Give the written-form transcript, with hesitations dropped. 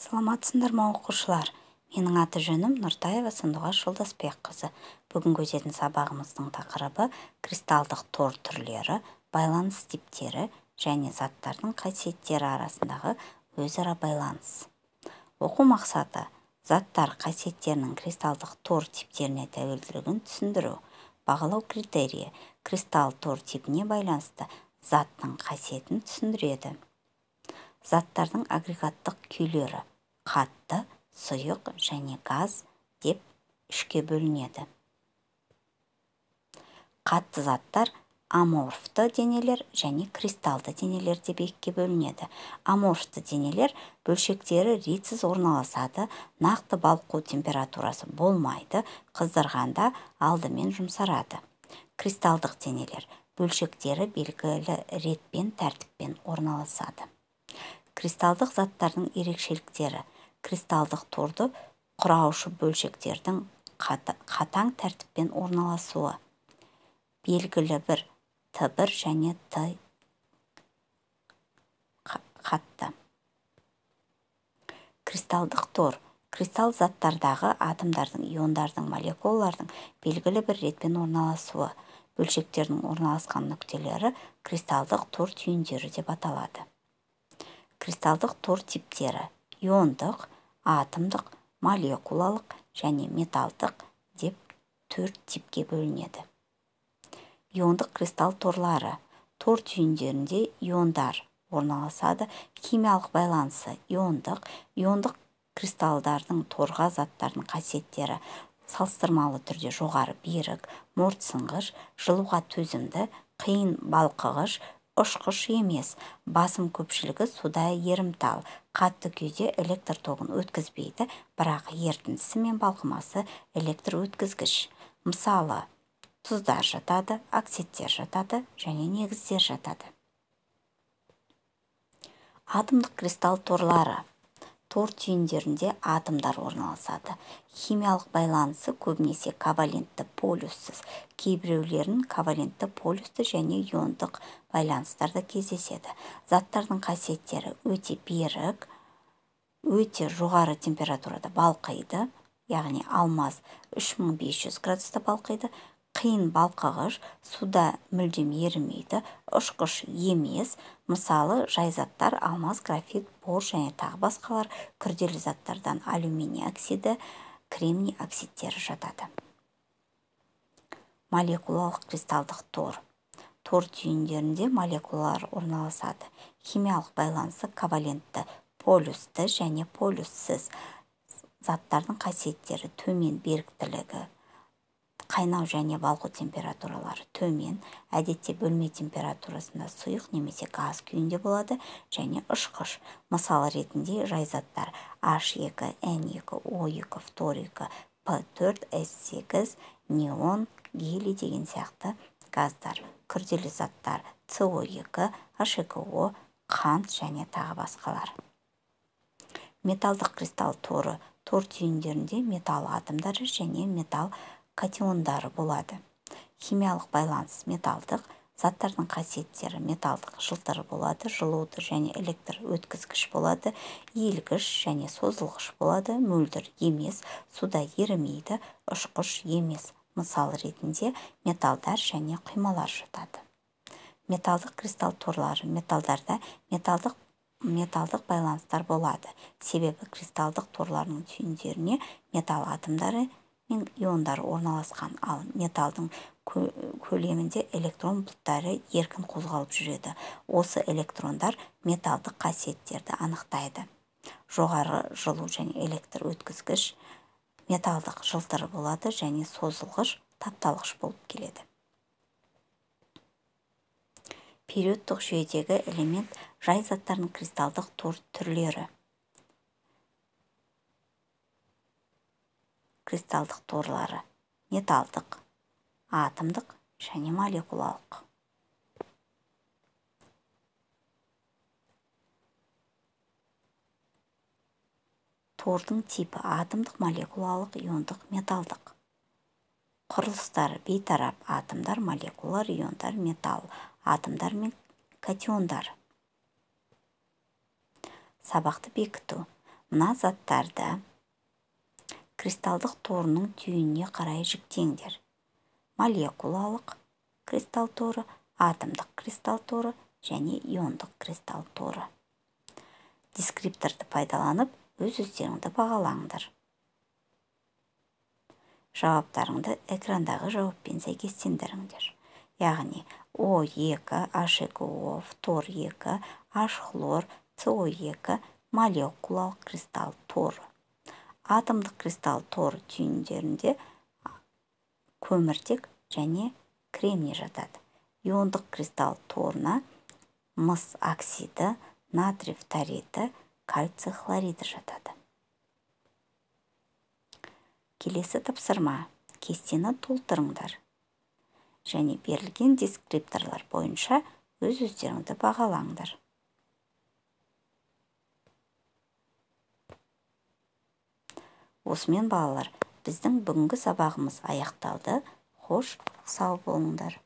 Саламатсыңдар ма, оқушылар? Менің аты-жөнім Нұртаева Сандуғаш Жолдасбекқызы. Бүгінгі өтетін сабағымыздың тақырыбы кристалдық тор түрлері, байланыс типтері және заттардың қасиеттері арасындағы өзара байланыс. Оқу мақсаты: заттар қасиеттерінің кристалдық тор типтеріне тәуелділігін түсіндіру. Бағалау критерийі: кристалл тор типіне байланысты заттың қасиетін түсіндіреді. Заттардың агрегаттық күйлері қатты, сұйық және газ деп үшке бөлінеді. Қатты заттар аморфты денелер және кристалды денелер деп екіге бөлінеді. Аморфты денелер бөлшектері ретсіз орналасады, нақты балқу температурасы болмайды, қыздырғанда алдымен жұмсарады. Кристалдық денелер бөлшектері белгілі ретпен, тәртіппен орналасады. Кристалдық заттардың ерекшеліктері: кристалдық торды құраушы бөлшектердің қатаң тәртіппен орналасуы, белгілі бір Т1 және Т қатты. Кристалдық тор кристалл заттардағы атомдардың, иондардың, молекулалардың белгілі бір ретпен орналасуы. Бөлшектердің орналасқан нүктелері кристалдық тор түйіндері деп аталады. Кристалдық тор типтері: иондық, атомдық, молекулалық және металдық деп төрт типке бөлінеді. Иондық кристалл торлары: тор түйіндерінде иондар орналасады, химиялық байланысы иондық. Иондық кристалдардың торға заттардың қасиеттері салыстырмалы түрде жоғары берік, морт сынғыш, жылуға төзімді, қиын балқығыш, ұшқыш емес, басым көпшілігі суда ерімтал, қатты күйде электр тогын өткізбейді, бірақ ерітіндісі мен балқымасы электр өткізгіш. Мысалы, тұздар жатады, оксидтер жатады және негіздер жатады. Атомдық кристалл торлары: тор түйіндерінде атомдар орналасады. Химиялық байланысы көбінесе ковалентті полюссіз, кейбіреулерін ковалентті полюсті және иондық байланыстарда кездеседі. Заттардың қасиеттері өте берік, өте жоғары температурада балқиды, яғни алмаз 3500 градуста балқиды, қиын балқығыш, суда мүлдем ерімейді, ұшқыш емес. Мысалы, жай заттар алмаз, графит, бор және тағы басқалар, күрделі заттардан алюминий оксиді, кремний оксидтері жатады. Молекулалық кристалдық тор. Тор түйіндерінде молекулалар орналасады. Химиялық байланысы ковалентті, полюсті және полюссіз. Заттардың қасиеттері төмен беріктілігі, қайнау және балқу температуралары төмен, әдетте бөлме температурасында сұйық немесе газ күйінде болады және ұшқыш. Мысал ретінде жай заттар H2, N2, O2, фтор 2, P4, S8, неон, гелий деген сияқты газдар, күрделі заттар CO2, H2O, қант және тағы басқалар. Металдық кристалл торы: тор түйіндерінде металл атомдары және металл катиондары болады. Химиялық байланыс металдық, заттардың қасиеттері металдық жылтыр болады, жылуды және электр өткізгіш болады, иілгіш және созылғыш болады, мөлдір емес, суда ерімейді, ұшқыш емес. Мысал ретінде металдар және құймалар жатады. Металдық кристалл торлары: металдарда металдық байланыстар болады, себебі кристалдық торлардың түйіндеріне металл атомдары мен иондар орналасқан, ал металдың көлемінде электрон бұлттары еркін қозғалып жүреді. Осы электрондар металдық қасиеттерді анықтайды. Жоғары жылу және электр өткізгіш, металдық жылтыр болады және созылғыш, тапталғыш болып келеді. Периодтық жүйедегі элемент жай заттардың кристалдық тор түрлері. Кристалдық торлары: металдық, атомдық және молекулалық. Тордың типі: атомдық, молекулалық, иондық, металдық. Құрылыстары: бейтарап атомдар, молекулалар, иондар, металл атомдар мен катиондар. Сабақты бекіту. Мына заттарды кристалдық торының түйініне қарай жіктеңдер. Молекулалық кристалл торы, атомдық кристалл торы және иондық кристалл торы. Дескрипторды пайдаланып, өз-өздеріңді бағалаңдар. Жауаптарыңды экрандағы жауаппен сәйкестендіріңдер. Яғни О2, H2O, фтор 2, H хлор, CO2 молекулалық кристалл торы. Атомдық кристалл торы түйіндерінде көміртек және кремний жатады. Иондық кристалл торына мыс оксиді, натрий фториді, кальций хлориді жатады. Келесі тапсырма. Кестені толтырыңдар және берілген дескрипторлар бойынша өз-өздеріңді бағалаңдар. Осымен балалар, біздің бүгінгі сабағымыз аяқталды. Хош, сау болыңдар.